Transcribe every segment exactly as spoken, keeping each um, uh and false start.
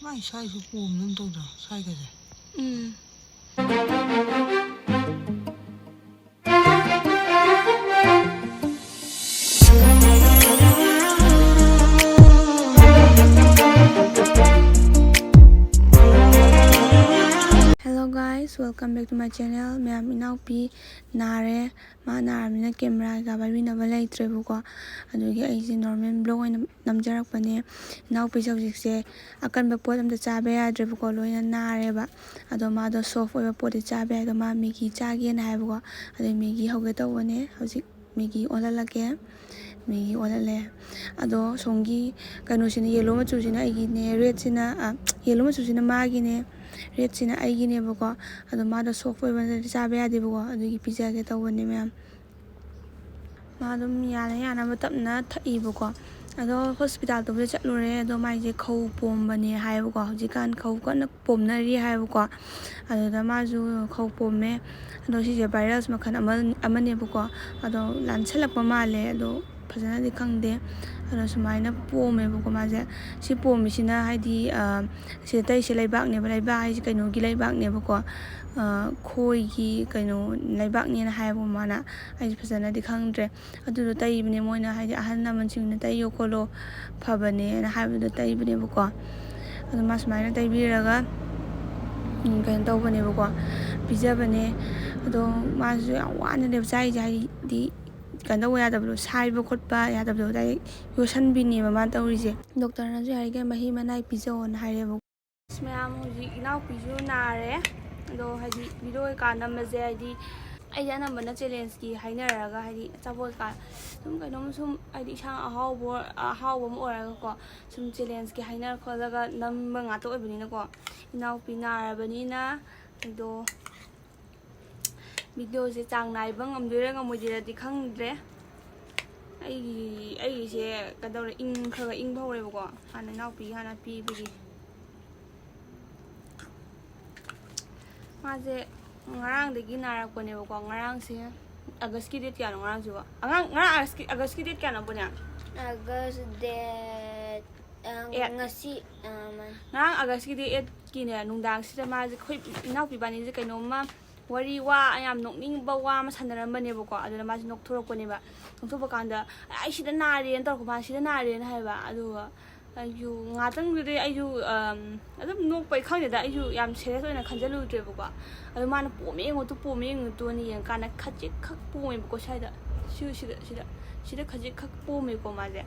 ꯃꯥꯏ ꯁ꯭ꯋꯥꯏꯁꯨ ꯄꯣꯝꯗꯨꯝ ꯇꯧꯗ꯭ꯔꯣ? ꯁ꯭ꯋꯥꯏꯒꯁꯦ꯫ ꯎꯝ꯫ Hello guys, welcome back to my channel. ꯃꯌꯥꯝ, ꯏꯅꯥꯎꯄꯤ ꯅꯥꯔꯦ꯫ ꯃꯥ ꯅꯥꯔꯕꯅꯤꯅ camera ꯀꯩꯀꯥ ꯄꯥꯏꯕꯤꯅꯕ ꯂꯩꯇ꯭ꯔꯦꯕꯀꯣ꯫ ꯑꯗꯨꯒꯤ ꯑꯩꯁꯦ normal vlog ꯑꯣꯏꯅ ꯅꯝꯖꯔꯛꯄꯅꯦ꯫ ꯏꯅꯥꯎꯄꯤꯁꯦ ꯍꯧꯖꯤꯛꯁꯦ ꯑꯀꯟꯕ ꯄꯣꯠ ꯑꯝꯇ ꯆꯥꯕ ꯌꯥꯗ꯭ꯔꯦꯕꯀꯣ, ꯂꯣꯏꯅ ꯅꯥꯔꯦꯕ꯫ ꯑꯗꯣ ꯃꯥꯗꯣ soft ꯑꯣꯏꯕ ꯄꯣꯠꯇꯤ ꯆꯥꯕ ꯌꯥꯏ꯫ ꯑꯗꯣ ꯃꯥ Maggi ꯆꯥꯒꯦꯅ ꯍꯥꯏꯕꯀꯣ꯫ ꯑꯗꯩ Maggi ꯍꯧꯒꯦ ꯇꯧꯕꯅꯦ꯫ ꯍꯧꯖꯤꯛ Maggi ꯑꯣꯜꯍꯜꯂꯛꯀꯦ꯫ Maggi ꯑꯣꯜꯍꯜꯂꯦ꯫ ꯑꯗꯣ ꯁꯣꯝꯒꯤ ꯀꯩꯅꯣꯁꯤꯅ, yellow ꯃꯆꯨꯁꯤꯅ ꯑꯩꯒꯤꯅꯦ, redꯁꯤꯅ, ꯑ, yellow ꯃꯆꯨꯁꯤꯅ ꯃꯥꯒꯤꯅꯦ, redꯁꯤꯅ ꯑꯩꯒꯤꯅꯦꯕꯀꯣ꯫ ꯑꯗꯣ ꯃꯥꯗꯣ soft ꯑꯣꯏꯕꯅꯗꯤ ꯆꯥꯕ ꯌꯥꯗꯦꯕꯀꯣ꯫ ꯑꯗꯨꯒꯤ ꯄꯤꯖꯒꯦ ꯇꯧꯕꯅꯦ ꯃꯌꯥꯝ꯫ ꯃꯥ ꯑꯗꯨꯝ ꯌꯥꯅ ꯌꯥꯅꯕ ꯇꯞꯅ ꯊꯛꯏꯕꯀꯣ꯫ ꯑꯗꯣ hospitalꯗꯨꯕꯨꯗꯤ ꯆꯠꯂꯨꯔꯦ꯫ ꯑꯗꯣ ꯃꯥꯏꯁꯦ ꯈꯧ ꯄꯣꯝꯕꯅꯦ ꯍꯥꯏꯌꯦꯕꯀꯣ꯫ ꯍꯧꯖꯤꯛꯀꯥꯟ ꯈꯧ ꯀꯟꯅ ꯄꯣꯝꯅꯔꯤ ꯍꯥꯏꯌꯦꯕꯀꯣ꯫ ꯑꯗꯨꯗ ꯃꯥꯁꯨ ꯈꯧ ꯄꯣꯝꯃꯦ꯫ ꯑꯗꯣ ꯁꯤꯁꯦ virus ꯃꯈꯜ ꯑꯃ, ꯑꯃꯅꯦꯕꯀꯣ꯫ ꯑꯗꯣ ꯂꯥꯟꯁꯜꯂꯛꯄ ꯃꯥꯜꯂꯦ꯫ ꯑꯗꯣ ꯐꯖꯅꯗꯤ ꯈꯪꯗꯦ꯫ ꯑꯗꯣ ꯁꯨꯃꯥꯏꯅ ꯄꯣꯝꯃꯦꯕꯀꯣ ꯃꯥꯁꯦ꯫ ꯁꯤ ꯄꯣꯝꯃꯤꯁꯤꯅ ꯍꯥꯏꯗꯤ, ꯑ, ꯁꯤꯗ ꯇꯩꯁꯦ ꯂꯩꯕꯥꯛꯅꯦꯕ꯫ ꯂꯩꯕꯥꯛ ꯍꯥꯏꯁꯦ ꯀꯩꯅꯣꯒꯤ ꯂꯩꯕꯥꯛꯅꯦꯕꯀꯣ꯫ ꯑ, ꯈꯣꯏꯒꯤ ꯀꯩꯅꯣ ꯂꯩꯕꯥꯛꯅꯦꯅ ꯍꯥꯏꯌꯦꯕꯀꯣ ꯃꯥꯅ꯫ ꯑꯩꯁꯨ ꯐꯖꯅꯗꯤ ꯈꯪꯗ꯭ꯔꯦ꯫ ꯑꯗꯨꯗꯣ ꯇꯩꯕꯅꯦ ꯃꯣꯏꯅ, ꯍꯥꯏꯗꯤ ꯑꯍꯜ ꯂꯃꯟꯁꯤꯡꯅ ꯇꯩꯌꯣ ꯈꯣꯠꯂꯣ ꯐꯕꯅꯦꯅ ꯍꯥꯏꯕꯗꯨꯗ ꯇꯩꯕꯅꯦꯕꯀꯣ꯫ ꯑꯗꯣ ꯃꯥ ꯁꯨꯃꯥꯏꯅ ꯇꯩꯕꯤꯔꯒ, ꯎꯝ, ꯀꯩꯅꯣ ꯇꯧꯕꯅꯦꯕꯀꯣ, ꯄꯤꯖꯕꯅꯦ꯫ ꯑꯗꯣ ꯃꯥꯁꯨ ꯌꯥꯝ ꯋꯥꯅꯅꯦꯕ ꯆꯥꯔꯤꯁꯦ, ꯍꯥꯏꯗꯤ ꯀꯩꯅꯣ ꯇꯧꯕ ꯌꯥꯗꯕꯗꯣ, ꯁꯥꯏꯕ ꯈꯣꯠꯄ ꯌꯥꯗꯕꯗꯣ, ꯗꯥꯏꯔꯦꯛ ꯌꯣꯠꯁꯟꯕꯤꯅꯦꯕ ꯃꯥꯅ ꯇꯧꯔꯤꯁꯦ꯫ ꯗꯣꯛꯇꯔꯅꯁꯨ ꯌꯥꯔꯤꯈꯩ ꯃꯍꯤ ꯃꯅꯥꯏ ꯄꯤꯖꯧꯑꯣꯅ ꯍꯥꯏꯔꯦꯕꯀꯣ꯫ ꯑꯁ, ꯃꯌꯥꯝ, ꯍꯧꯖꯤꯛ ꯏꯅꯥꯎꯄꯤꯁꯨ ꯅꯥꯔꯦ꯫ ꯑꯗꯣ ꯍꯥꯏꯗꯤ video ꯀꯩꯀꯥ ꯅꯝꯕꯁꯦ, ꯍꯥꯏꯗꯤ ꯑꯩꯗꯤ ꯑꯅꯝꯕꯅ challengeꯀꯤ ꯍꯥꯏꯅꯔꯒ, ꯍꯥꯏꯗꯤ ꯑꯆꯥꯄꯣꯠ ꯀꯩꯀꯥ ꯁꯨꯝ ꯀꯩꯅꯣꯝ ꯁꯨꯝ, ꯍꯥꯏꯗꯤ ꯏꯟꯁꯥꯡ ꯑꯍꯥꯎꯕ, ꯑꯍꯥꯎꯕ ꯑꯃ ꯑꯣꯏꯔꯒꯀꯣ, ꯁꯨꯝ challengeꯀꯤ ꯍꯥꯏꯅꯔ ꯈꯣꯠꯂꯒ ꯅꯝꯕ ꯉꯥꯛꯇ ꯑꯣꯏꯕꯅꯤꯅꯀꯣ꯫ ꯏꯅꯥꯎꯄꯤ ꯅꯥꯔꯕꯅꯤꯅ ꯑꯩꯗꯣ videoꯁꯦ ꯆꯥꯡ ꯅꯥꯏꯕ ꯉꯝꯗꯣꯏꯔꯥ ꯉꯝꯃꯣꯏꯗꯣꯏꯔꯗꯤ ꯈꯪꯗ꯭ꯔꯦ꯫ ꯑꯩꯒꯤ, ꯑꯩꯒꯤꯁꯦ ꯀꯩꯗꯧꯔꯦ, ꯏꯪ, ꯈꯔ ꯈꯔ ꯏꯪꯕ ꯍꯧꯔꯦꯕꯀꯣ, ꯍꯥꯟꯅ ꯏꯅꯥꯎꯄꯤ ꯍꯥꯟꯅ ꯄꯤꯕꯒꯤ꯫ ꯃꯥꯁꯦ ꯉꯔꯥꯡꯗꯒꯤ ꯅꯥꯔꯛꯄꯅꯦꯕꯀꯣ꯫ ꯉꯔꯥꯡꯁꯦ Augustꯀꯤ date ꯀꯌꯥꯅꯣ ꯉꯔꯥꯡꯁꯤꯕꯣ? ꯑꯉꯥꯡ, ꯉꯔꯥꯡ Augustꯀꯤ, Augustꯀꯤ date ꯀꯌꯥꯅꯣ, ꯄꯨꯅ꯭ꯌꯥ? August date, ꯑ, ꯉꯁꯤ ꯉꯔꯥꯡ ꯑꯥꯒꯁꯀꯤ ꯗꯦꯠ ꯑꯦꯠꯀꯤꯅꯦ ꯅꯨꯡꯗꯥꯡꯁꯤꯗ ꯃꯥꯁꯦ, ꯑꯩꯈꯣꯏ ꯏꯅꯥꯎꯄꯤ ꯏꯕꯥꯅꯤꯁꯦ ꯀꯩꯅꯣꯝꯃ ꯋꯥꯔꯤ, ꯋꯥ ꯌꯥꯝ ꯅꯣꯛꯅꯤꯡꯕ ꯋꯥ ꯑꯃ ꯁꯥꯟꯅꯔꯝꯕꯅꯦꯕꯀꯣ꯫ ꯑꯗꯨꯅ ꯃꯥꯁꯦ ꯅꯣꯛꯊꯣꯔꯛꯄꯅꯦꯕ꯫ ꯅꯣꯛꯊꯣꯛꯄ ꯀꯥꯟꯗ "ꯑꯩ ꯁꯤꯗ ꯅꯥꯔꯦꯅ" ꯇꯧꯔꯛꯄ, "ꯃꯥ ꯁꯤꯗ ꯅꯥꯔꯦꯅ" ꯍꯥꯏꯕ꯫ ꯑꯗꯨꯒ ꯑꯩꯁꯨ ꯉꯥꯛꯇꯪꯗꯨꯗꯤ ꯑꯩꯁꯨ ꯑꯗꯨꯝ ꯅꯣꯛꯄꯩ ꯈꯪꯗꯦꯗ, ꯑꯩꯁꯨ ꯌꯥꯝ ꯁꯦꯔꯤꯌꯁ ꯑꯣꯏꯅ ꯈꯟꯖꯜꯂꯨꯗ꯭ꯔꯦꯕꯀꯣ꯫ ꯑꯗꯣ ꯃꯥꯅ "ꯄꯣꯝꯃꯦ ꯌꯦꯡꯉꯨ ꯇꯨ, ꯄꯣꯝꯃꯦ ꯌꯦꯡꯉꯨ ꯇꯨ" ꯑꯅ ꯌꯦꯡꯉꯀꯥꯟꯗ ꯈꯖꯤꯛ ꯈꯛ ꯄꯣꯝꯃꯦꯕꯀꯣ ꯁ꯭ꯋꯥꯏꯗ꯫ ꯁꯤ-, ꯁꯤꯗ, ꯁꯤꯗ, ꯁꯤꯗ ꯈꯖꯤꯛ ꯈꯛ ꯄꯣꯝꯃꯦꯀꯣ ꯃꯥꯁꯦ꯫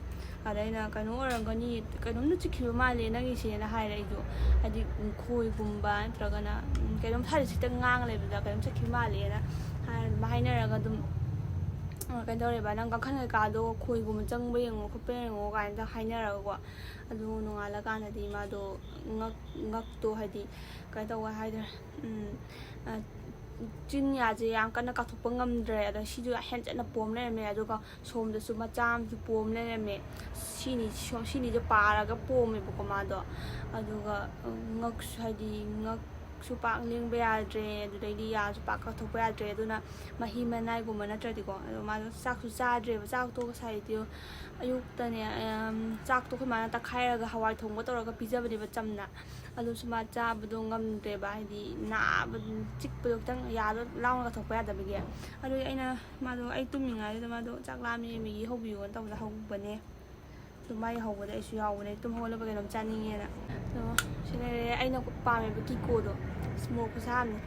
ꯑꯗ ꯑꯩꯅ "ꯀꯩꯅꯣ ꯑꯣꯏꯔꯝꯒꯅꯤ, ꯀꯩꯅꯣꯝꯗ ꯆꯤꯛꯈꯤꯕ ꯃꯥꯜꯂꯦ ꯅꯪꯒꯤꯁꯦꯅ" ꯍꯥꯏꯔꯦ꯫ ꯑꯩꯁꯨ ꯍꯥꯏꯗꯤ ꯈꯣꯏꯒꯨꯝꯕ ꯅꯠꯇ꯭ꯔꯒꯅ ꯀꯩꯅꯣꯝ ꯁ꯭ꯋꯥꯏꯗ ꯁꯤꯠꯇ ꯉꯥꯡ ꯂꯩꯕꯗ ꯀꯩꯅꯣꯝ ꯆꯠꯈꯤꯕ ꯃꯥꯜꯂꯦꯅ ꯍꯥꯏꯔ ꯑꯗꯨꯝ ꯍꯥꯏꯅꯔꯒ ꯑꯗꯨꯝ ꯀꯩꯅꯣ ꯇꯧꯔꯦꯕ, "ꯅꯪ ꯀꯥꯡꯈꯟ ꯀꯩꯀꯥꯗꯣ ꯈꯣꯏꯒꯨꯝꯕ ꯆꯪꯕ ꯌꯦꯡꯉꯣ ꯈꯣꯠꯄ ꯌꯦꯡꯉꯣ" ꯀꯥꯏꯅ ꯍꯥꯏꯅꯔꯒꯀꯣ꯫ ꯑꯗꯨ ꯅꯣꯡꯉꯥꯜꯂꯀꯥꯟꯗꯗꯤ ꯃꯥꯗꯣ ꯉꯛ-, ꯉꯛꯇꯣ ꯍꯥꯏꯗꯤ ꯀꯩꯅꯣ ꯇꯧꯕ ꯍꯥꯏꯗꯣꯏꯔꯥ, ꯎꯝ, ꯑ, ꯆꯤꯟ ꯌꯥꯁꯦ ꯌꯥꯝ ꯀꯟꯅ ꯀꯥꯊꯣꯛꯄ ꯉꯝꯗ꯭ꯔꯦ꯫ ꯑꯗꯣ ꯁꯤꯁꯨ ꯍꯦꯟꯖꯟꯅ ꯄꯣꯝ ꯂꯩꯔꯝꯃꯦ꯫ ꯑꯗꯨꯒ ꯁꯣꯝꯗꯁꯨ ꯃꯆꯥ ꯑꯃꯁꯨ ꯄꯣꯝ ꯂꯩꯔꯝꯃꯦ꯫ ꯁꯤꯅꯤ, ꯁꯣꯝ-, ꯁꯤꯅꯤꯁꯦ ꯄꯥꯔꯒ ꯄꯣꯝꯃꯦꯕꯀꯣ ꯃꯥꯗꯣ꯫ ꯑꯗꯨꯒ, ꯎꯝ, ꯉꯛꯁꯨ ꯍꯥꯏꯗꯤ ꯉꯛꯁꯨ ꯄꯥꯛ ꯂꯦꯡꯕ ꯌꯥꯗ꯭ꯔꯦ, ꯑꯗꯨꯗꯩꯗꯤ ꯌꯥꯁꯨ ꯄꯥꯛ ꯀꯥꯊꯣꯛꯄ ꯌꯥꯗ꯭ꯔꯦ꯫ ꯑꯗꯨꯅ ꯃꯍꯤ ꯃꯅꯥꯏꯒꯨꯝꯕ ꯅꯠꯇ꯭ꯔꯗꯤꯀꯣ꯫ ꯑꯗꯣ ꯃꯥꯗꯣ ꯆꯥꯛꯁꯨ ꯆꯥꯗ꯭ꯔꯦꯕ꯫ ꯆꯥꯛꯇꯣ ꯉꯁꯥꯏꯗꯤ ꯑꯌꯨꯛꯇꯅꯦ, ꯑꯝ, ꯆꯥꯛꯇꯣ ꯑꯩꯈꯣꯏ ꯃꯥꯅ ꯇꯛꯈꯥꯏꯔꯒ ꯍꯋꯥꯏ ꯊꯣꯡꯕ ꯇꯧꯔꯒ ꯄꯤꯖꯕꯅꯦꯕ ꯆꯝꯅ꯫ ꯑꯗꯨꯁꯨ ꯃꯥ ꯆꯥꯕꯗꯣ ꯉꯝꯗ꯭ꯔꯦꯕ, ꯍꯥꯏꯗꯤ ꯅꯥꯕ, ꯆꯤꯛꯄꯗꯣ ꯈꯤꯇꯪ ꯌꯥꯗꯣ ꯂꯥꯎꯅ ꯀꯥꯊꯣꯛꯄ ꯌꯥꯗꯕꯒꯤ꯫ ꯑꯗꯨꯒꯤ ꯑꯩꯅ ꯃꯥꯗꯣ, ꯑꯩ ꯇꯨꯝꯃꯤꯉꯩꯗꯨꯗ ꯃꯥꯗꯣ "ꯆꯥꯛ ꯂꯥꯝꯃꯦ, ꯃꯦꯒꯤ ꯍꯧꯕꯤꯌꯣꯅ" ꯇꯧꯕꯗ ꯍꯧꯕꯅꯦ꯫ ꯑꯗꯨ ꯃꯥ ꯌꯥꯍꯧꯕꯗ ꯑꯩꯁꯨ ꯌꯥꯎꯕꯅꯦ꯫ ꯇꯨꯝ ꯍꯧꯒꯠꯂꯛꯄ ꯀꯩꯅꯣꯝ ꯆꯥꯅꯤꯡꯉꯦꯅ꯫ ꯑꯗꯣ ꯁꯤ ꯂꯩꯔꯦ꯫ ꯑꯩꯅ ꯄꯥꯝꯃꯦꯕ ꯀꯤꯀꯣꯗꯣ꯫ ꯏꯁꯃꯣꯛ ꯈꯨꯁꯥ ꯑꯃꯅꯤ꯫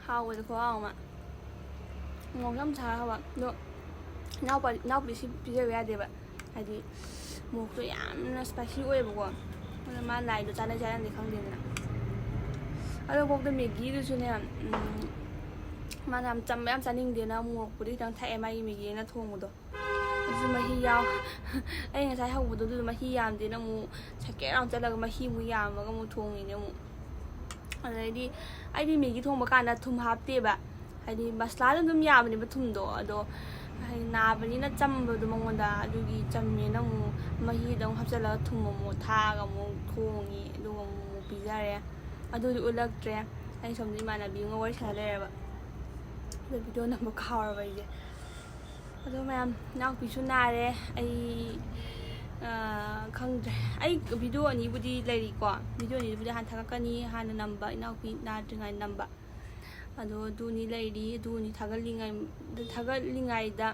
ꯍꯥꯎꯕꯗꯤ ꯈꯨꯍꯥꯎ ꯑꯃ꯫ ꯃꯣꯔꯣꯛꯁꯨ ꯌꯥꯝ ꯁꯥꯔ ꯍꯥꯎꯕ꯫ ꯑꯗꯣ ꯏꯅꯥꯎꯄꯥ-, ꯏꯅꯥꯎꯄꯤꯗꯤ ꯁꯤ ꯄꯤꯖꯕ ꯌꯥꯗꯦꯕ꯫ ꯍꯥꯏꯗꯤ ꯃꯣꯔꯣꯛꯇꯣ ꯌꯥꯝꯅ ꯏꯁꯄꯥꯏꯁꯤ ꯑꯣꯏꯌꯦꯕꯀꯣ꯫ ꯑꯗꯨꯅ ꯃꯥ ꯅꯥꯏꯗꯣ ꯆꯥꯅꯩ ꯆꯥꯅꯗꯦ ꯈꯪꯗꯦꯗꯅ꯫ ꯑꯗꯣ ꯀꯣꯛꯇ ꯃꯦꯒꯤꯗꯨꯁꯨꯅꯦ, ꯎꯝ, ꯃꯥꯅ ꯌꯥꯝ ꯆꯝꯕ ꯌꯥꯝ ꯆꯥꯅꯤꯡꯗꯦꯅ ꯃꯣꯔꯣꯛꯄꯨꯗꯤ ꯈꯤꯇꯪ ꯊꯥꯛꯑꯦ ꯃꯥꯒꯤ ꯃꯦꯒꯤꯅ ꯊꯣꯡꯕꯗꯣ꯫ ꯑꯗꯨꯁꯨ ꯃꯍꯤ ꯌꯥꯎ-, ꯑꯩ ꯉꯁꯥꯏ ꯍꯧꯕꯗꯣ ꯑꯗꯨꯗꯣ ꯃꯍꯤ ꯌꯥꯝꯗꯦꯅ ꯑꯃꯨꯛ ꯁꯥꯏꯀꯦꯠ ꯂꯥꯎꯅ ꯆꯠꯂꯒ ꯃꯍꯤ ꯑꯃꯨꯛ ꯌꯥꯝꯃꯒ ꯑꯃꯨꯛ ꯊꯣꯡꯉꯤꯅꯦ ꯑꯃꯨꯛ꯫ ꯑꯗꯩꯗꯤ ꯑꯩꯗꯤ ꯃꯦꯒꯤ ꯊꯣꯡꯕ ꯀꯥꯟꯗ ꯊꯨꯝ ꯍꯥꯞꯇꯦꯕ, ꯍꯥꯏꯗꯤ ꯃꯁꯂꯥꯗ ꯑꯗꯨꯝ ꯌꯥꯕꯅꯦꯕ ꯊꯨꯝꯗꯣ꯫ ꯑꯗꯣ ꯍꯥꯏꯗꯤ ꯅꯥꯕꯅꯤꯅ ꯆꯝꯕꯗꯣ ꯃꯉꯣꯟꯗ, ꯑꯗꯨꯒꯤ ꯆꯝꯃꯦꯅ ꯑꯃꯨꯛ ꯃꯍꯤꯗ ꯑꯃꯨꯛ ꯍꯥꯞꯆꯤꯜꯂꯒ ꯊꯨꯝ ꯑꯃꯨꯛ ꯊꯥꯛꯑꯒ ꯑꯃꯨꯛ ꯊꯣꯡꯉꯤ, ꯑꯗꯨꯒ ꯑꯃꯨꯛ ꯄꯤꯖꯔꯦ꯫ ꯑꯗꯨꯗꯤ ꯎꯠꯂꯛꯇ꯭ꯔꯦ꯫ ꯑꯩ ꯁꯣꯝꯗ ꯏꯃꯥꯟꯅꯕꯤ ꯑꯃꯒ ꯋꯥꯔꯤ ꯁꯥꯟꯅ ꯂꯩꯔꯕ, ꯑꯗꯣ ꯚꯤꯗꯤꯑꯣ ꯅꯝꯕ ꯀꯥꯎꯔꯕ ꯑꯩꯁꯦ꯫ ꯑꯗꯣ ꯃꯌꯥꯝ, ꯏꯅꯥꯎꯄꯤꯁꯨ ꯅꯥꯔꯦ꯫ ꯑꯩ, ꯑ, ꯈꯪꯗ꯭ꯔꯦ꯫ ꯑꯩ ꯚꯤꯗꯤꯑꯣ ꯑꯅꯤꯕꯨꯗꯤ ꯂꯩꯔꯤꯀꯣ꯫ ꯚꯤꯗꯤꯑꯣ ꯑꯅꯤꯕꯨꯗꯤ ꯍꯥꯟꯅ ꯊꯥꯒꯠꯀꯅꯤ, ꯍꯥꯟꯅ ꯅꯝꯕ, ꯏꯅꯥꯎꯄꯤ ꯅꯥꯗ꯭ꯔꯤꯉꯩ ꯅꯝꯕ꯫ ꯑꯗꯣ ꯑꯗꯨꯅꯤ ꯂꯩꯔꯤ, ꯑꯗꯨꯅꯤ ꯊꯥꯒꯠꯂꯤꯉꯩ-, ꯊꯥꯒꯠꯂꯤꯉꯩꯗ,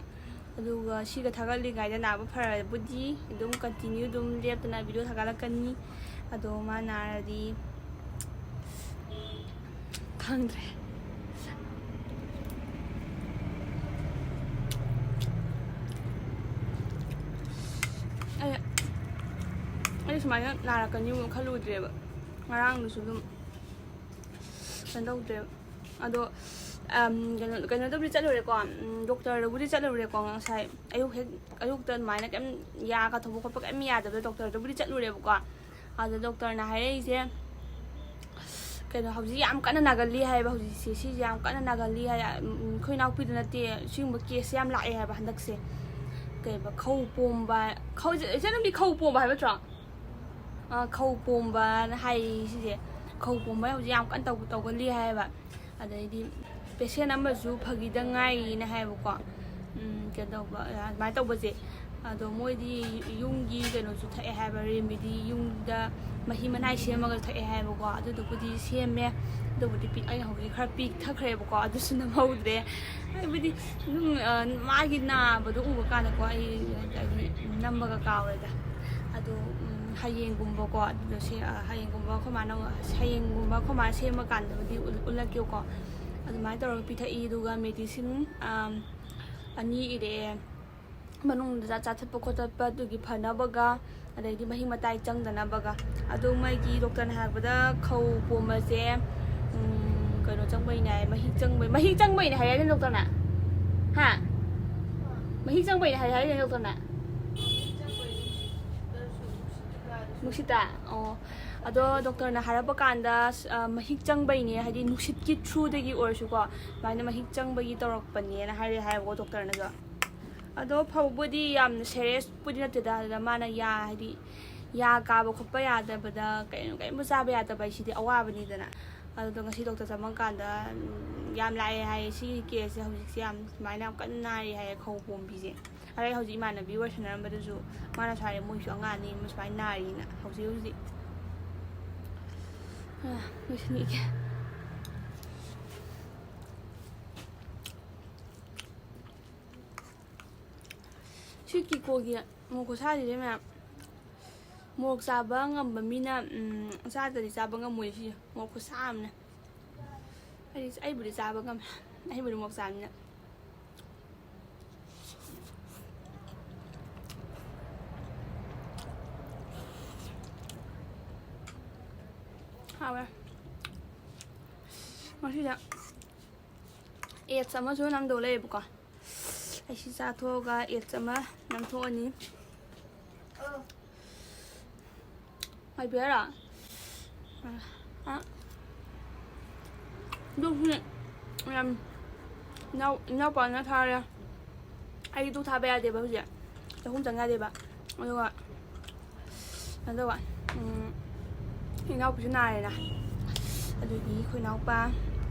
ꯑꯗꯨꯒ ꯁꯤꯒ ꯊꯥꯒꯠꯂꯤꯉꯩꯗ ꯅꯥꯕ ꯐꯔꯕꯨꯗꯤ ꯑꯗꯨꯝ continue ꯑꯗꯨꯝ ꯂꯦꯞꯇꯅ ꯚꯤꯗꯤꯑꯣ ꯊꯥꯒꯠꯂꯛꯀꯅꯤ꯫ ꯑꯗꯣ ꯃꯥ ꯅꯥꯔꯗꯤ ꯈꯪꯗ꯭ꯔꯦ꯫ ꯑꯩ, ꯑꯩ ꯁꯨꯃꯥꯏꯅ ꯅꯥꯔꯛꯀꯅꯤ ꯈꯜꯂꯨꯗ꯭ꯔꯦꯕ꯫ ꯉꯔꯥꯡꯗꯨꯁꯨ ꯑꯗꯨꯝ ꯀꯩꯅꯣ ꯇꯧꯗ꯭ꯔꯦꯕ꯫ ꯑꯗꯣ, ꯑꯝ, ꯀꯩꯅꯣ, ꯀꯩꯅꯣꯗꯕꯨꯗꯤ ꯆꯠꯂꯨꯔꯦꯀꯣ, ꯎꯝ, ꯗꯣꯛꯇꯔꯗꯕꯨꯗꯤ ꯆꯠꯂꯨꯔꯦꯀꯣ꯫ ꯉꯁꯥꯏ ꯑꯌꯨꯛ ꯍꯦꯛ, ꯑꯌꯨꯛꯇ ꯑꯗꯨꯃꯥꯏꯅ ꯀꯩꯝ ꯌꯥ ꯀꯥꯊꯣꯛꯄ ꯈꯣꯠꯄ ꯀꯩꯝ ꯌꯥꯗꯕꯗ ꯗꯣꯛꯇꯔꯗꯕꯨꯗꯤ ꯆꯠꯂꯨꯔꯦꯕꯀꯣ꯫ ꯑꯗꯣ ꯗꯣꯛꯇꯔꯅ ꯍꯥꯏꯔꯛꯏꯁꯦ, ꯀꯩꯅꯣ, ꯍꯧꯖꯤꯛ ꯌꯥꯝ ꯀꯟꯅ ꯅꯥꯒꯜꯂꯤ ꯍꯥꯏꯌꯦꯕ꯫ ꯍꯧꯖꯤꯛꯁꯦ ꯁꯤꯁꯦ ꯌꯥꯝ ꯀꯟꯅ ꯅꯥꯒꯜꯂꯤ ꯍꯥꯏ꯫ ꯎꯝ, ꯑꯩꯈꯣꯏ ꯏꯅꯥꯎꯄꯤꯗ ꯅꯠꯇꯦ, ꯁꯤꯒꯨꯝꯕ ꯀꯦꯁꯁꯦ ꯌꯥꯝ ꯂꯥꯛꯑꯦ ꯍꯥꯏꯕ ꯍꯟꯗꯛꯁꯦ꯫ ꯀꯩꯕ, ꯈꯧ ꯄꯣꯝꯕ, ꯈꯧ-, ꯏꯆꯟꯅꯨꯄꯤ, ꯈꯧ ꯄꯣꯝꯕ ꯍꯥꯏꯕ ꯅꯠꯇ꯭ꯔꯣ? ꯑ, ꯈꯧ ꯄꯣꯝꯕꯅ ꯍꯥꯏ ꯁꯤꯁꯦ꯫ ꯈꯧ ꯄꯣꯝꯕ ꯍꯧꯖꯤꯛ ꯌꯥꯝ ꯀꯟꯅ ꯇꯧ-, ꯇꯧꯒꯜꯂꯤ ꯍꯥꯏꯌꯦꯕ꯫ ꯑꯗꯩꯗꯤ ꯄꯦꯁꯦꯟ ꯑꯃꯁꯨ ꯐꯈꯤꯗ ꯉꯥꯏꯔꯤꯅ ꯍꯥꯏꯌꯦꯕꯀꯣ꯫ ꯎꯝ, ꯀꯩꯅꯣ ꯇꯧꯕ, ꯑꯗꯨꯃꯥꯏꯅ ꯇꯧꯕꯁꯦ꯫ ꯑꯗꯣ ꯃꯣꯏꯗꯤ ꯌꯨꯝꯒꯤ ꯀꯩꯅꯣꯁꯨ ꯊꯛꯑꯦ ꯍꯥꯏꯕ, ꯔꯦꯃꯤꯗꯤ ꯌꯨꯝꯗ ꯃꯍꯤ ꯃꯅꯥꯏ ꯁꯦꯝꯃꯒ ꯊꯛꯑꯦ ꯍꯥꯏꯕꯀꯣ꯫ ꯑꯗꯨꯗꯨꯕꯨꯗꯤ ꯁꯦꯝꯃꯦ꯫ ꯑꯗꯨꯕꯨꯗꯤ ꯄꯤ-, ꯑꯩꯅ ꯍꯧꯖꯤꯛ ꯈꯔ ꯄꯤꯊꯈ꯭ꯔꯦꯕꯀꯣ꯫ ꯑꯗꯨꯁꯨ ꯅꯝꯍꯧꯗ꯭ꯔꯦ꯫ ꯍꯥꯏꯕꯗꯤ ꯑꯗꯨꯝ, ꯑ, ꯃꯥꯒꯤ ꯅꯥꯕꯗꯣ ꯎꯕ ꯀꯥꯟꯗꯀꯣ, ꯑꯩ ꯍꯥꯏꯗꯤ ꯅꯝꯕꯒ ꯀꯥꯎꯔꯦꯗ꯫ ꯑꯗꯣ, ꯎꯝ, ꯍꯌꯦꯡꯒꯨꯝꯕꯀꯣ, ꯑꯗꯨꯗ ꯁꯦ-, ꯑ, ꯍꯌꯦꯡꯒꯨꯝꯕ ꯑꯩꯈꯣꯏ ꯃꯥꯅ, ꯍꯌꯦꯡꯒꯨꯝꯕ ꯑꯩꯈꯣꯏ ꯃꯥꯅ ꯁꯦꯝꯃꯀꯥꯟꯗꯕꯨꯗꯤ ꯎꯠ-, ꯎꯠꯂꯛꯀꯦꯕꯀꯣ꯫ ꯑꯗꯨꯃꯥꯏꯅ ꯇꯧꯔꯒ ꯄꯤꯊꯛꯏ꯫ ꯑꯗꯨꯒ ꯃꯦꯗꯤꯁꯤꯟ, ꯑꯝ, ꯑꯅꯤ ꯏꯔꯛꯑꯦ꯫ ꯃꯅꯨꯡꯗ ꯆꯥ-, ꯆꯥꯊꯠꯄ ꯈꯣꯠꯇꯠꯄ ꯑꯗꯨꯒꯤ ꯐꯅꯕꯒ, ꯑꯗꯩꯗꯤ ꯃꯍꯤꯛ ꯃꯇꯥꯏ ꯆꯪꯗꯅꯕꯒ꯫ ꯑꯗꯣ ꯃꯣꯏꯒꯤ ꯗꯣꯛꯇꯔꯅ ꯍꯥꯏꯔꯛꯄꯗ ꯈꯧ ꯄꯣꯝꯕꯁꯦ, ꯎꯝ, ꯀꯩꯅꯣ ꯆꯪꯕꯩꯅꯦ ꯍꯥꯏ, ꯃꯍꯤꯛ ꯆꯪꯕꯩ, ꯃꯍꯤꯛ ꯆꯪꯕꯩꯅꯦ ꯍꯥꯏꯔꯛꯑꯦ ꯗꯣꯛꯇꯔꯅ꯫ ꯍꯥ? ꯃꯍꯤꯛ ꯆꯪꯕꯩꯅꯦ ꯍꯥꯏ-, ꯍꯥꯏꯔꯛꯑꯦ ꯗꯣꯛꯇꯔꯅ꯫ ꯅꯨꯡꯁꯤꯠꯇ? ꯑꯣ꯫ ꯑꯗꯣ ꯗꯣꯛꯇꯔꯅ ꯍꯥꯏꯔꯛꯄ ꯀꯥꯟꯗ, ꯑ, ꯃꯍꯤꯛ ꯆꯪꯕꯩꯅꯦ, ꯍꯥꯏꯗꯤ ꯅꯨꯡꯁꯤꯠꯀꯤ through ꯗꯒꯤ ꯑꯣꯏꯔꯁꯨꯀꯣ, ꯑꯗꯨꯃꯥꯏꯅ ꯃꯍꯤꯛ ꯆꯪꯕꯒꯤ ꯇꯧꯔꯛꯄꯅꯦꯅ ꯍꯥꯏꯔꯛꯑꯦ ꯍꯥꯏꯌꯦꯕꯀꯣ ꯗꯣꯛꯇꯔꯅꯁꯨ꯫ ꯑꯗꯣ ꯐꯕꯕꯨꯗꯤ ꯌꯥꯝꯅ serious ꯄꯨꯗꯤ ꯅꯠꯇꯦꯗ, ꯑꯗꯨꯗ ꯃꯥꯅ ꯌꯥ, ꯍꯥꯏꯗꯤ ꯌꯥ ꯀꯥꯕ ꯈꯣꯠꯄ ꯌꯥꯗꯕꯗ ꯀꯩꯅꯣ, ꯀꯩꯝꯇ ꯆꯥꯕ ꯌꯥꯗꯕ ꯍꯥꯏꯁꯤꯗꯤ ꯑꯋꯥꯕꯅꯤꯗꯅ꯫ ꯑꯗꯨꯗꯣ ꯉꯁꯤ ꯗꯣꯛꯇꯔ ꯆꯪꯉꯀꯥꯟꯗ, ꯎꯝ, ꯌꯥꯝ ꯂꯥꯛꯑꯦ ꯍꯥꯏꯌꯦ꯫ ꯁꯤꯒꯤ ꯀꯦꯁꯁꯦ ꯍꯧꯖꯤꯛꯁꯦ ꯌꯥꯝ ꯁꯨꯃꯥꯏꯅ ꯌꯥꯝ ꯀꯟꯅ ꯅꯥꯔꯤ ꯍꯥꯏꯌꯦ, ꯈꯧ ꯄꯣꯝꯕꯤꯁꯦ꯫ ꯑꯗꯩ ꯍꯧꯖꯤꯛ ꯏꯃꯥꯟꯅꯕꯤ ꯋꯥꯔꯤ ꯁꯥꯟꯅꯔꯝꯕꯗꯨꯁꯨ ꯃꯥꯅꯁꯨ ꯍꯥꯏꯔꯦ, ꯃꯣꯏꯁꯨ ꯑꯉꯥꯡ ꯑꯅꯤ ꯑꯃ ꯁꯨꯃꯥꯏꯅ ꯅꯥꯔꯤꯅ ꯍꯧꯖꯤꯛ ꯍꯧꯖꯤꯛ꯫ ꯑ, ꯂꯣꯏꯁꯤꯟꯈꯤꯒꯦ꯫ ꯁꯤ ꯀꯤꯀꯣꯒꯤ ꯃꯣꯔꯣꯛ ꯈꯨꯁꯥꯁꯤꯗꯤ ꯃꯌꯥꯝ, ꯃꯣꯔꯣꯛ ꯆꯥꯕ ꯉꯝꯕ ꯃꯤꯅ, ꯎꯝ, ꯆꯥꯗ꯭ꯔꯗꯤ ꯆꯥꯕ ꯉꯝꯃꯣꯏ꯫ ꯁꯤ ꯃꯣꯔꯣꯛ ꯈꯨꯁꯥ ꯑꯃꯅꯦ꯫ ꯑꯩ, ꯑꯩꯕꯨꯗꯤ ꯆꯥꯕ ꯉꯝꯃꯦ, ꯑꯩꯕꯨꯗꯤ ꯃꯣꯔꯣꯛ ꯆꯥꯕꯅꯤꯅ꯫ ꯍꯥꯎꯋꯦ꯫ ꯉꯁꯤꯗ ꯑꯦꯠꯁ ꯑꯃꯁꯨ ꯅꯝꯗꯧ ꯂꯩꯌꯦꯕꯀꯣ꯫ ꯑꯩ ꯁꯤ ꯆꯥꯊꯣꯛꯑꯒ ꯑꯦꯠꯁ ꯑꯃ ꯅꯝꯊꯣꯛꯑꯅꯤ꯫ ꯍꯥꯏꯕꯤꯔꯣ? ꯑ, ꯑꯗꯨꯁꯨꯅꯦ, ꯌꯥꯝ ꯏꯅꯥꯎ-, ꯏꯅꯥꯎꯄꯥꯅ ꯊꯥꯔꯦ꯫ ꯑꯩ ꯗꯨꯛ ꯊꯥꯕ ꯌꯥꯗꯦꯕ ꯍꯧꯖꯤꯛ꯫ ꯆꯥꯛꯈꯨꯝ ꯆꯪ ꯌꯥꯗꯦꯕ꯫ ꯑꯗꯨꯒ ꯀꯩꯅꯣ ꯇꯧꯕ, ꯎꯝ, ꯏꯅꯥꯎꯄꯤꯁꯨ ꯅꯥꯔꯦꯅ꯫ ꯑꯗꯨꯒꯤ ꯑꯩꯈꯣꯏ ꯏꯅꯥꯎꯄꯥ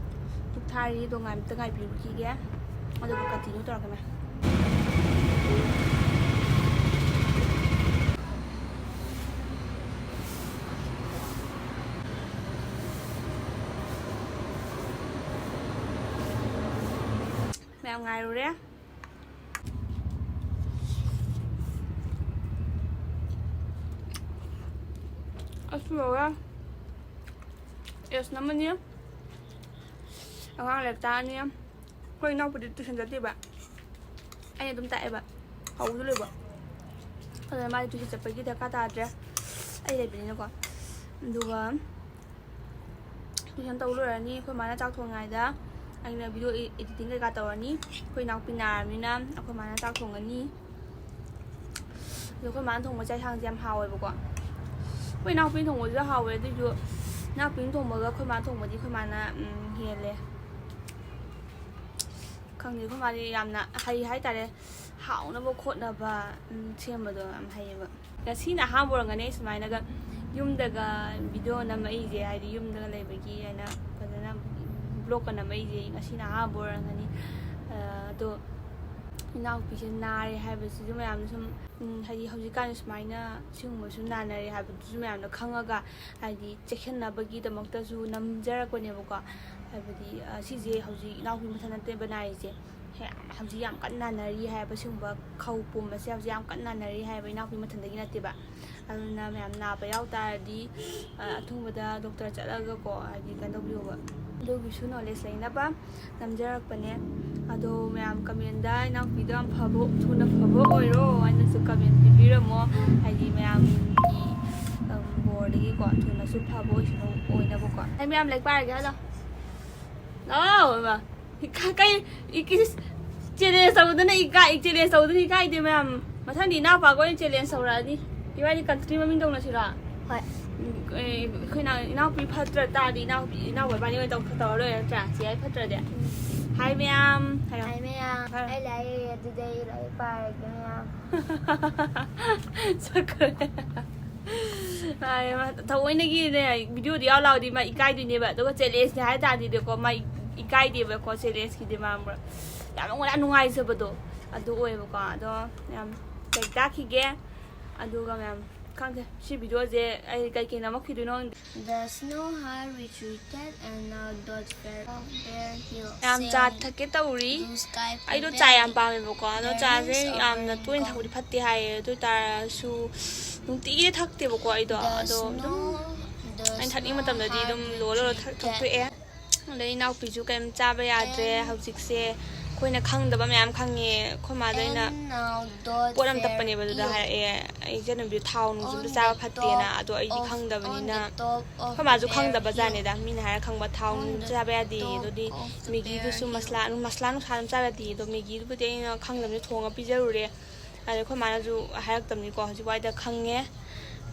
ꯗꯨꯛ ꯊꯥꯔꯤ, ꯑꯗꯣ ꯉꯥꯏ-, ꯑꯝꯇ ꯉꯥꯏꯕꯤꯔꯨꯈꯤꯒꯦ꯫ ꯑꯗꯨꯒ continue ꯇꯧꯔꯛꯀꯦ ꯃꯦꯝ꯫ ꯃꯌꯥꯝ ꯉꯥꯏꯔꯨꯔꯦ꯫ ꯑꯁ, ꯂꯣꯏꯔꯦ꯫ ꯑꯦꯁ ꯅꯝꯃꯅꯤ꯫ ꯑꯉꯥꯡ ꯂꯥꯏꯔꯤꯛ ꯇꯥꯛꯑꯅꯤ꯫ ꯑꯩꯈꯣꯏ ꯏꯅꯥꯎꯄꯤꯗꯤ tuition ꯆꯠꯇꯦꯕ꯫ ꯑꯩꯅ ꯑꯗꯨꯝ ꯇꯥꯛꯑꯦꯕ꯫ ꯍꯧꯕꯗ ꯂꯣꯏꯕ꯫ ꯑꯗꯨꯅ ꯃꯥꯗꯤ tuition ꯆꯠꯄꯒꯤ ꯗꯔꯀꯥꯔ ꯇꯥꯗ꯭ꯔꯦ꯫ ꯑꯩ ꯂꯩꯕꯅꯤꯅꯀꯣ꯫ ꯑꯗꯨꯒ tuition ꯇꯧ ꯂꯣꯏꯔꯅꯤ꯫ ꯑꯩꯈꯣꯏ ꯃꯥꯅ ꯆꯥꯛ ꯊꯣꯡꯉꯤꯉꯩꯗ ꯑꯩꯅ video editing ꯀꯩꯀꯥ ꯇꯧꯔꯅꯤ꯫ ꯑꯩꯈꯣꯏ ꯏꯅꯥꯎꯄꯤ ꯅꯥꯔꯕꯅꯤꯅ ꯑꯩꯈꯣꯏ ꯃꯥꯅ ꯆꯥꯛ ꯊꯣꯡꯉꯅꯤ꯫ ꯑꯗꯣ ꯑꯩꯈꯣꯏ ꯃꯥꯅ ꯊꯣꯡꯕ ꯆꯥꯛ ꯏꯟꯁꯥꯡꯁꯦ ꯌꯥꯝ ꯍꯥꯎꯋꯦꯕꯀꯣ꯫ ꯑꯩꯈꯣꯏ ꯏꯅꯥꯎꯄꯤꯅ ꯊꯣꯡꯕꯁꯨ ꯍꯥꯎꯋꯦ, ꯑꯗꯨꯏꯁꯨ ꯏꯅꯥꯎꯄꯤꯅ ꯊꯣꯡꯕꯒ ꯑꯩꯈꯣꯏ ꯃꯥꯅ ꯊꯣꯡꯕꯗꯤ ꯑꯩꯈꯣꯏ ꯃꯥꯅ, ꯎꯝ, ꯍꯦꯜꯂꯦ꯫ ꯈꯪꯗꯦ, ꯑꯩꯈꯣꯏ ꯃꯥꯗꯤ ꯌꯥꯝꯅ ꯍꯩ ꯍꯥꯏꯇꯥꯔꯦ꯫ ꯍꯥꯎꯅꯕ ꯈꯣꯠꯅꯕ, ꯎꯝ, ꯁꯦꯝꯕꯗꯣ ꯌꯥꯝ ꯍꯩꯌꯦꯕ꯫ ꯉꯁꯤꯅ ꯑꯍꯥꯟꯕ ꯑꯣꯏꯔꯝꯒꯅꯤ ꯑꯩ ꯁꯨꯃꯥꯏꯅꯒ ꯌꯨꯝꯗꯒ ꯚꯤꯗꯤꯑꯣ ꯅꯝꯃꯛꯏꯁꯦ, ꯍꯥꯏꯗꯤ ꯌꯨꯝꯗꯒ ꯂꯩꯕꯒꯤ ꯍꯥꯏꯅ ꯐꯖꯅ ꯕ꯭ꯂꯣꯛꯀ ꯅꯝꯃꯛꯏꯁꯦ ꯉꯁꯤꯅ ꯑꯍꯥꯟꯕ ꯑꯣꯏꯔꯝꯒꯅꯤ꯫ ꯑꯗꯣ ꯏꯅꯥꯎꯄꯤꯁꯦ ꯅꯥꯔꯦ ꯍꯥꯏꯕꯁꯤꯁꯨ ꯃꯌꯥꯝꯅ ꯁꯨꯝ, ꯎꯝ, ꯍꯥꯏꯗꯤ ꯍꯧꯖꯤꯛꯀꯥꯟ ꯁꯨꯃꯥꯏꯅ ꯁꯤꯒꯨꯝꯕꯁꯨ ꯅꯥꯅꯔꯦ ꯍꯥꯏꯕꯗꯨꯁꯨ ꯃꯌꯥꯝꯅ ꯈꯪꯉꯒ, ꯍꯥꯏꯗꯤ ꯆꯦꯛꯁꯤꯟꯅꯕꯒꯤꯗꯃꯛꯇꯁꯨ ꯅꯝꯖꯔꯛꯄꯅꯦꯕꯀꯣ꯫ ꯍꯥꯏꯕꯗꯤ, ꯑ, ꯁꯤꯁꯦ ꯍꯧꯖꯤꯛ ꯏꯅꯥꯎꯄꯤ ꯃꯊꯟ ꯅꯠꯇꯦꯕ ꯅꯥꯔꯤꯁꯦ꯫ ꯌꯥꯝ, ꯍꯧꯖꯤꯛ ꯌꯥꯝ ꯀꯟꯅ ꯅꯥꯅꯔꯤ ꯍꯥꯏꯌꯦꯕ꯫ ꯁꯤꯒꯨꯝꯕ ꯈꯧ ꯄꯨꯝꯕꯁꯦ ꯍꯧꯖꯤꯛ ꯌꯥꯝ ꯀꯟꯅ ꯅꯥꯅꯔꯤ ꯍꯥꯏꯌꯦꯕ, ꯏꯅꯥꯎꯄꯤ ꯃꯊꯟꯗꯒꯤ ꯅꯠꯇꯦꯕ꯫ ꯑꯗꯨꯅ ꯃꯌꯥꯝ ꯅꯥꯕ ꯌꯥꯎ ꯇꯥꯔꯗꯤ, ꯑ, ꯑꯊꯨꯕꯗ ꯗꯣꯛꯇꯔ ꯆꯠꯂꯒꯀꯣ, ꯍꯥꯏꯗꯤ ꯀꯩꯅꯣ ꯇꯧꯕꯤꯌꯣꯕ꯫ ꯑꯗꯨꯒꯤꯁꯨ ꯅꯣꯂꯦꯖ ꯂꯩꯅꯕ ꯅꯝꯖꯔꯛꯄꯅꯦ꯫ ꯑꯗꯣ ꯃꯌꯥꯝ ꯀꯃꯦꯟꯗ ꯏꯅꯥꯎꯄꯤꯗꯣ ꯌꯥꯝ ꯐꯕ, ꯊꯨꯅ ꯐꯕ ꯑꯣꯏꯔꯣ ꯍꯥꯏꯅꯁꯨ ꯀꯃꯦꯟ ꯄꯤꯕꯤꯔꯝꯃꯣ꯫ ꯍꯥꯏꯗꯤ ꯃꯌꯥꯝꯒꯤ, ꯎꯝ, ꯕꯣꯔꯗꯒꯤꯀꯣ ꯊꯨꯅꯁꯨ ꯐꯕ ꯑꯣꯏꯁꯅꯨ, ꯑꯣꯏꯅꯕꯀꯣ꯫ ꯑꯩ ꯃꯌꯥꯝ ꯂꯥꯏꯔꯤꯛ ꯄꯥꯔꯒꯦ ꯍꯥꯏꯂꯣ꯫ ꯂꯥꯛꯑꯣ ꯏꯃꯥ꯫ ꯏꯀꯥꯏ-, ꯀꯩ, ꯏꯀꯤꯁ-, ꯆꯦꯂꯦꯟꯖ ꯇꯧꯗꯅ ꯏꯀꯥꯏ, ꯆꯦꯂꯦꯟꯖ ꯇꯧꯗꯅ ꯏꯀꯥꯏꯗꯦ ꯃꯌꯥꯝ꯫ ꯃꯊꯪꯗꯤ ꯏꯅꯥꯎꯄꯥꯒ ꯑꯣꯏꯅ ꯆꯦꯂꯦꯟꯖ ꯇꯧꯔꯛꯑꯅꯤ꯫ ꯏꯕꯥꯅꯤ ꯀꯟꯇ꯭ꯔꯤ ꯃꯃꯤꯡ ꯇꯧꯅꯁꯤꯔꯣ? ꯍꯣꯏ꯫ ꯑꯦ, ꯑꯩꯈꯣꯏ ꯏꯅꯥꯎ-, ꯏꯅꯥꯎꯄꯤ ꯐꯠꯇ꯭ꯔ ꯇꯥꯔꯗꯤ ꯏꯅꯥꯎꯄꯤ, ꯏꯅꯥꯎꯄꯥ ꯏꯕꯥꯅꯤ ꯑꯣꯏꯅ ꯇꯧ-, ꯇꯧꯔ ꯂꯣꯏꯔꯦ ꯅꯠꯇ꯭ꯔꯥ? ꯆꯦ ꯌꯥꯏ ꯐꯠꯇ꯭ꯔꯗꯤ꯫ ꯍꯥꯏ ꯃꯌꯥꯝ ꯍꯥꯏꯌꯣ꯫ ꯍꯥꯏ ꯃꯌꯥꯝ꯫ ꯍꯥꯏ꯫ ꯑꯩ ꯂꯥꯏꯔꯤꯛ ꯍꯩꯌꯦ, ꯑꯗꯨꯗꯤ ꯑꯩ ꯂꯥꯏꯔꯤꯛ ꯄꯥꯔꯒꯦ ꯃꯌꯥꯝ꯫ ꯆꯠꯈ꯭ꯔꯦ꯫ ꯃꯥꯅꯦ, ꯃꯥ ꯊꯑꯣꯏꯅꯒꯤꯅꯦ, ꯚꯤꯗꯤꯑꯣꯗꯤ ꯌꯥꯎ ꯂꯥꯎꯗꯤ ꯃꯥ ꯏꯀꯥꯏꯗꯣꯏꯅꯦꯕ, ꯑꯗꯨꯒ ꯆꯦꯂꯦꯟꯖꯅꯦ ꯍꯥꯏ ꯇꯥꯔꯗꯤꯀꯣ, ꯃꯥ ꯏꯀꯥꯏꯗꯦꯕꯀꯣ, ꯆꯦꯂꯦꯟꯖꯀꯤꯗꯤ ꯃꯥ ꯈꯪꯕ꯭ꯔꯥ? ꯌꯥꯝ ꯅꯨꯡꯉꯥꯏ-, ꯅꯨꯡꯉꯥꯏꯖꯕꯗꯣ ꯑꯗꯨ ꯑꯣꯏꯌꯦꯕꯀꯣ꯫ ꯑꯗꯣ ꯌꯥꯝ ꯂꯥꯏꯔꯤꯛ ꯇꯥꯛꯈꯤꯒꯦ꯫ ꯑꯗꯨꯒ ꯃꯌꯥꯝ ꯈꯪꯗꯦ, ꯁꯤ ꯚꯤꯗꯤꯑꯣꯁꯦ ꯑꯩ ꯀꯩꯀꯩ ꯅꯝꯃꯛꯈꯤꯗꯣꯏꯅꯣ ꯈꯪꯗꯦ꯫ The snow had retreated and now dots fell off their hills. ꯌꯥꯝ ꯆꯥ ꯊꯛꯀꯦ ꯇꯧꯔꯤ꯫ Blue sky ꯑꯩꯗꯣ ꯆꯥ ꯌꯥꯝ prevailed. ꯄꯥꯝꯃꯦꯕꯀꯣ, ꯑꯗꯣ ꯆꯥꯁꯦ ꯌꯥꯝꯅ ꯇꯣꯏꯅ ꯊꯛꯄꯗꯤ ꯐꯠꯇꯦ ꯍꯥꯏꯌꯦ꯫ ꯑꯗꯨ ꯑꯣꯏ ꯇꯥꯔꯁꯨ ꯅꯨꯡꯇꯤꯒꯤꯗꯤ ꯊꯛꯇꯦꯕꯀꯣ ꯑꯩꯗꯣ, ꯑꯗꯣ ꯑꯗꯨꯝ ꯑꯩꯅ ꯊꯛꯅꯤꯡꯕ ꯃꯇꯝꯗꯗꯤ ꯑꯗꯨꯝ ꯂꯣꯜꯂ ꯂꯣꯜꯂ ꯊꯛ-, ꯊꯛꯇꯣꯛꯑꯦ꯫ ꯑꯗꯩ ꯏꯅꯥꯎꯄꯤꯁꯨ ꯀꯩꯝ ꯆꯥꯕ ꯌꯥꯗ꯭ꯔꯦ ꯍꯧꯖꯤꯛꯁꯦ꯫ ꯑꯩꯈꯣꯏꯅ ꯈꯪꯗꯕ ꯃꯌꯥꯝ ꯈꯪꯉꯦ꯫ ꯑꯩꯈꯣꯏ ꯃꯥꯗ ꯑꯩꯅ ꯄꯣꯠ ꯑꯃ ꯇꯞꯄꯅꯦꯕ, ꯑꯗꯨꯗ ꯍꯥꯏꯔꯛꯑꯦ, "ꯑꯩ ꯏꯆꯟꯅꯨꯄꯤꯗꯣ ꯊꯥꯎ ꯅꯨꯡꯁꯨ ꯑꯝꯇ ꯆꯥꯕ ꯐꯠꯇꯦꯅ"꯫ ꯑꯗꯣ ꯑꯩꯗꯤ ꯈꯪꯗꯕꯅꯤꯅ, ꯑꯩꯈꯣꯏ ꯃꯥꯁꯨ ꯈꯪꯗꯕ ꯖꯥꯠꯅꯤꯗ꯫ ꯃꯤꯅ ꯍꯥꯏꯔ ꯈꯪꯕ, ꯊꯥꯎ ꯅꯨꯡꯁꯨ ꯆꯥꯕ ꯌꯥꯗꯦ, ꯑꯗꯨꯗꯤ ꯃꯦꯒꯤꯗꯨꯁꯨ ꯃꯁꯂꯥ, ꯃꯁꯂꯥ ꯅꯨꯡꯁꯥ ꯑꯗꯨꯝ ꯆꯥꯕ ꯌꯥꯗꯦ꯫ ꯑꯗꯣ ꯃꯦꯒꯤꯗꯨꯕꯨꯗꯤ ꯑꯩꯅ ꯈꯪꯗꯕꯅꯤꯅ ꯊꯣꯡꯉ ꯄꯤꯖꯔꯨꯔꯦ꯫ ꯑꯗꯣ ꯑꯩꯈꯣꯏ ꯃꯥꯅꯁꯨ ꯍꯥꯏꯔꯛꯇꯕꯅꯤꯀꯣ, ꯍꯧꯖꯤꯛ ꯋꯥꯏꯗ ꯈꯪꯉꯦ꯫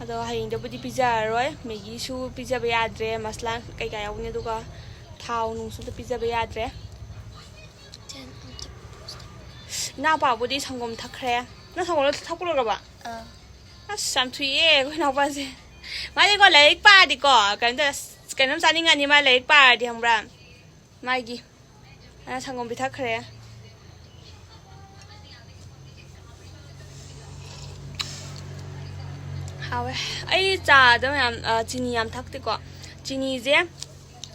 ꯑꯗꯣ ꯍꯌꯦꯡꯗꯕꯨꯗꯤ ꯄꯤꯖꯔꯔꯣꯏ, ꯃꯦꯒꯤꯁꯨ ꯄꯤꯖꯕ ꯌꯥꯗ꯭ꯔꯦ, ꯃꯁꯂꯥ ꯀꯩꯀꯥ ꯌꯥꯎꯕꯅꯤ, ꯑꯗꯨꯒ ꯊꯥꯎ ꯅꯨꯡꯁꯨ ꯑꯝꯇ ꯄꯤꯖꯕ ꯌꯥꯗ꯭ꯔꯦ꯫ ꯏꯅꯥꯎꯄꯥꯕꯨꯗꯤ ꯁꯪꯒꯣꯝ ꯊꯛꯈ꯭ꯔꯦ꯫ ꯅꯪ ꯁꯪꯒꯣꯝ ꯊꯛꯄ ꯂꯣꯏꯈ꯭ꯔꯕ? ꯑꯥ꯫ ꯑꯁ, ꯌꯥꯝ ꯊꯨꯏꯌꯦ ꯑꯩꯈꯣꯏ ꯏꯅꯥꯎꯄꯥꯁꯦ꯫ ꯃꯥꯗꯤꯀꯣ ꯂꯥꯏꯔꯤꯛ ꯄꯥꯔꯗꯤꯀꯣ ꯀꯩꯅꯣꯝꯇ, ꯀꯩꯅꯣꯝ ꯆꯥꯅꯤꯡꯉꯅꯤ ꯃꯥ ꯂꯥꯏꯔꯤꯛ ꯄꯥꯔꯗꯤ, ꯈꯪꯕ꯭ꯔꯥ? ꯃꯥꯒꯤ ꯑ, ꯁꯪꯒꯣꯝ ꯄꯤꯊꯛꯈ꯭ꯔꯦ꯫ ꯍꯥꯎꯋꯦ꯫ ꯑꯩ ꯆꯥꯗ ꯌꯥꯝ, ꯑ, ꯆꯤꯅꯤ ꯌꯥꯝ ꯊꯛꯇꯦꯀꯣ꯫ ꯆꯤꯅꯤꯁꯦ,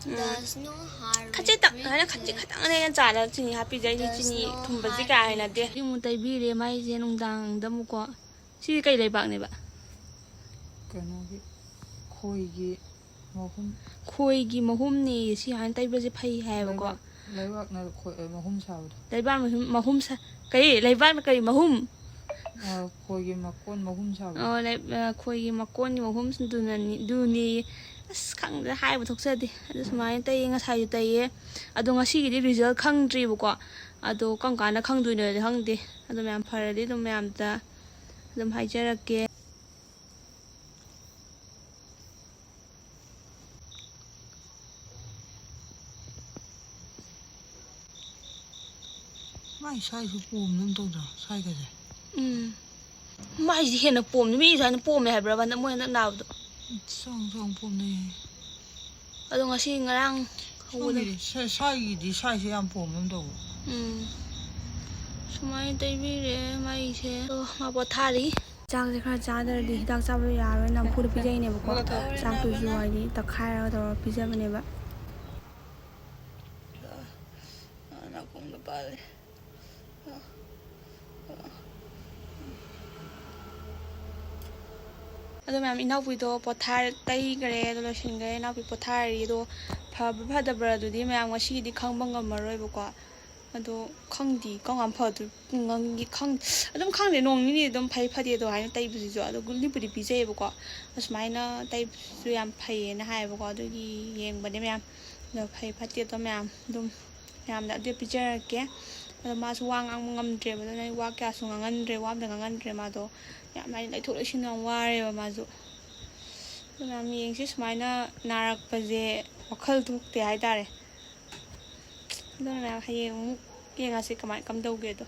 ꯎꯝ, ꯈꯖꯤꯛꯇꯪ, ꯍꯥꯏꯅ ꯈꯖꯤꯛ ꯈꯛꯇꯪꯅꯦ ꯑꯩꯅ ꯆꯥꯗ ꯆꯤꯅꯤ ꯍꯥꯞꯄꯤꯁꯦ꯫ ꯑꯩꯗꯤ ꯆꯤꯅꯤ ꯊꯨꯝꯕꯁꯤ ꯀꯌꯥ ꯍꯩꯅꯗꯦ꯫ ꯁꯤ ꯑꯃꯨꯛ ꯇꯩꯕꯤꯔꯦ ꯃꯥꯏꯁꯦ ꯅꯨꯡꯗꯥꯡꯗ ꯑꯃꯨꯛꯀꯣ꯫ ꯁꯤꯗꯤ ꯀꯩ ꯂꯩꯕꯥꯛꯅꯦꯕ? ꯀꯩꯅꯣꯒꯤ, ꯈꯣꯏꯒꯤ ꯃꯍꯨꯝ꯫ ꯈꯣꯏꯒꯤ ꯃꯍꯨꯝꯅꯦꯌꯦ꯫ ꯁꯤ ꯍꯥꯟꯅ ꯇꯩꯕꯁꯦ ꯐꯩ ꯍꯥꯏꯌꯦꯕꯀꯣ꯫ ꯂꯩꯕꯥꯛ, ꯂꯩꯕꯥꯛꯅ ꯈꯣꯏ-, ꯑ, ꯃꯍꯨꯝ ꯁꯥꯕꯗꯣ꯫ ꯂꯩꯕꯥꯛ ꯃꯍꯨꯝ, ꯃꯍꯨꯝ ꯁꯥ-, ꯀꯔꯤ? ꯂꯩꯕꯥꯛꯅ ꯀꯔꯤ ꯃꯍꯨꯝ? ꯑ, ꯈꯣꯏꯒꯤ ꯃꯀꯣꯟ ꯃꯍꯨꯝ ꯁꯥꯕꯗꯣ꯫ ꯑꯣ, ꯂꯩ-, ꯑ, ꯈꯣꯏꯒꯤ ꯃꯀꯣꯟꯒꯤ ꯃꯍꯨꯝꯗꯨꯅꯅꯤ, ꯑꯗꯨꯅꯦꯌꯦ꯫ ꯑꯁ, ꯈꯪꯗꯦ, ꯍꯥꯏꯕ ꯊꯣꯛꯆꯗꯦ꯫ ꯑꯗꯨ ꯁꯨꯃꯥꯏꯅ ꯇꯩꯌꯦ, ꯉꯁꯥꯏꯁꯨ ꯇꯩꯌꯦ꯫ ꯑꯗꯣ ꯉꯁꯤꯒꯤꯗꯤ ꯔꯤꯖꯜ ꯈꯪꯗ꯭ꯔꯤꯕꯀꯣ꯫ ꯑꯗꯣ ꯀꯔꯝ ꯀꯥꯟꯗ ꯈꯪꯗꯣꯏꯅꯣꯗꯤ ꯈꯪꯗꯦ꯫ ꯑꯗꯣ ꯃꯌꯥꯝ ꯐꯔꯗꯤ ꯑꯗꯨꯝ ꯃꯌꯥꯝꯗ ꯑꯗꯨꯝ ꯍꯥꯏꯖꯔꯛꯀꯦ꯫ ꯃꯥꯏ ꯁꯥꯏꯁꯨ ꯄꯣꯝꯗꯧ ꯇꯧꯗ꯭ꯔꯣ, ꯁꯥꯏꯒꯁꯦ? ꯎꯝ꯫ ꯃꯥꯏꯁꯦ ꯍꯦꯟꯅ ꯄꯣꯝꯃꯤ꯫ ꯃꯤ ꯁꯨꯃꯥꯏꯅ ꯄꯣꯝꯃꯦ ꯍꯥꯏꯕ꯭ꯔꯕ ꯍꯟꯗꯛ ꯃꯣꯏ ꯍꯟꯗꯛ ꯅꯥꯕꯗꯣ? ꯆꯥꯎ ꯆꯥꯎ ꯄꯣꯝꯅꯩꯌꯦ꯫ ꯑꯗꯣ ꯉꯁꯤ ꯉꯔꯥꯡ ꯍꯧꯕꯗ ꯁꯣꯝꯒꯤꯗꯤ ꯁ-, ꯁꯥꯏꯒꯤꯗꯤ ꯁꯥꯏꯁꯦ ꯌꯥꯝ ꯄꯣꯝꯕ ꯑꯃ ꯇꯧꯕ꯫ ꯎꯝ꯫ ꯁꯨꯃꯥꯏꯅ ꯇꯩꯕꯤꯔꯦ ꯃꯥꯏꯁꯦ꯫ ꯑꯗꯣ ꯃꯥ ꯄꯣꯊꯥꯔꯤ꯫ ꯆꯥꯛꯁꯦ ꯈꯔ ꯆꯥꯗ꯭ꯔꯗꯤ ꯍꯤꯗꯥꯛ ꯆꯥꯕ ꯌꯥꯔꯣꯏ꯫ ꯅꯝꯐꯨꯗ ꯄꯤꯖꯩꯅꯦꯕꯀꯣ꯫ ꯆꯥꯛꯇꯨꯁꯨ ꯍꯥꯏꯗꯤ ꯇꯛꯈꯥꯏꯔꯒ ꯇꯧꯔꯒ ꯄꯤꯖꯕꯅꯦꯕ꯫ ꯅꯥꯀꯣꯡꯗ ꯄꯥꯜꯂꯦ꯫ ꯑꯗꯣ ꯃꯌꯥꯝ, ꯏꯅꯥꯎꯄꯤꯗꯣ ꯄꯣꯊꯥꯔ ꯇꯩꯈ꯭ꯔꯦ, ꯑꯗꯣ ꯂꯣꯏꯁꯤꯟꯈ꯭ꯔꯦ꯫ ꯏꯅꯥꯎꯄꯤ ꯄꯣꯊꯥꯔꯤ꯫ ꯑꯗꯣ ꯐꯕ꯭ꯔꯥ ꯐꯗꯕ꯭ꯔꯥ ꯑꯗꯨꯗꯤ ꯃꯌꯥꯝ ꯉꯁꯤꯒꯤꯗꯤ ꯈꯪꯕ ꯉꯝꯃꯔꯣꯏꯕꯀꯣ꯫ ꯑꯗꯣ ꯈꯪꯗꯦ ꯀꯔꯝ ꯀꯥꯟ ꯐꯗꯣꯏ-, ꯉꯪꯒꯤ-, ꯈꯪ-, ꯑꯗꯨꯝ ꯈꯪꯗꯦ, ꯅꯣꯡ ꯅꯤꯅꯤ ꯑꯗꯨꯝ ꯐꯩ ꯐꯠꯇꯦ ꯑꯗꯣ ꯍꯥꯏꯅ ꯇꯩꯕꯁꯤꯁꯨ꯫ ꯑꯗꯣ ꯒꯨꯂꯤꯕꯨꯗꯤ ꯄꯤꯖꯩꯌꯦꯕꯀꯣ, ꯑꯁꯨꯃꯥꯏꯅ ꯇꯩꯕꯁꯤꯁꯨ ꯌꯥꯝ ꯐꯩꯌꯦꯅ ꯍꯥꯏꯌꯦꯕꯀꯣ꯫ ꯑꯗꯨꯒꯤ ꯌꯦꯡꯕꯅꯦ ꯃꯌꯥꯝ꯫ ꯑꯗꯣ ꯐꯩ ꯐꯠꯇꯦ ꯑꯗꯣ ꯃꯌꯥꯝ ꯑꯗꯨꯝ ꯃꯌꯥꯝꯗ update ꯄꯤꯖꯔꯛꯀꯦ꯫ ꯑꯗꯣ ꯃꯥꯁꯨ ꯋꯥ ꯉꯥꯡꯕ ꯉꯝꯗ꯭ꯔꯦꯕ, ꯑꯗꯨꯅ ꯑꯩ ꯋꯥ ꯀꯌꯥꯁꯨ ꯉꯥꯡꯍꯟꯗ꯭ꯔꯦ, ꯋꯥ ꯑꯝꯇ ꯉꯥꯡꯍꯟꯗ꯭ꯔꯦ꯫ ꯃꯥꯗꯣ ꯌꯥꯝ ꯍꯥꯏꯗꯤ ꯂꯩꯊꯣꯛ ꯂꯩꯁꯤꯟ ꯌꯥꯝ ꯋꯥꯔꯦꯕ ꯃꯥꯁꯨ꯫ ꯑꯗꯣ ꯃꯌꯥꯝ ꯌꯦꯡꯁꯤ, ꯁꯨꯃꯥꯏꯅ ꯅꯥꯔꯛꯄꯁꯦ ꯋꯥꯈꯜ ꯊꯣꯛꯇꯦ ꯍꯥꯏꯇꯥꯔꯦ꯫ ꯑꯗꯨꯅ ꯃꯌꯥꯝ ꯍꯌꯦꯡ ꯑꯃꯨꯛ ꯌꯦꯡꯉꯁꯤ ꯀꯃꯥꯏ, ꯀꯝꯗꯧꯒꯦꯗꯣ꯫